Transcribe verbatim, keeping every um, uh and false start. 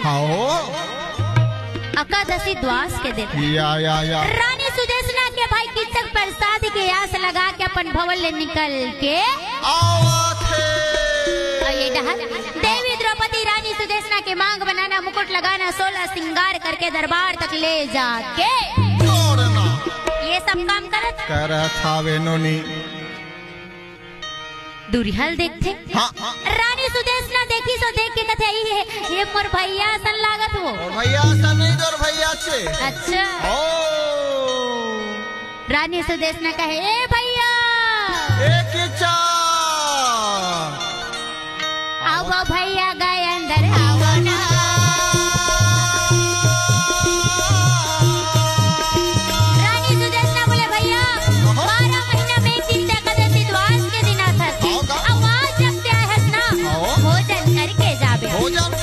हाँ हो। एकादशी द्वास के दिन। या, या, या। रानी सुदेशना के भाई किचक प्रसाद के आस लगा के अपन भवन ले निकल के आवत हे। अउ ये डहर देवी द्रौपदी रानी सुदेशना के मांग बनाना, मुकुट लगाना, सोलह श्रृंगार करके दरबार तक ले जाके तोड़ना। ये सब काम करत करत हावे नोनी। दूरिहा ल देखथे। हाँ। रानी सुदेशना देखिस अउ देख के कथे, "ई हे, ये मोर भैया असन लागत हो।" मोर भैया असन नहीं, तोर भैया छे। अच्छा। ओ। रानी सुदेशना कहे, "ए भैया।" ए किचक। आवो भैया गए अंदर, आवो ना। रानी सुदेशना बोले, "भैया, बारह महीना में एक दिन त एकादशी द्वास के दिन आथस। अउ आज जब ते आए हस ना, भोजन करके जाबे।" भोजन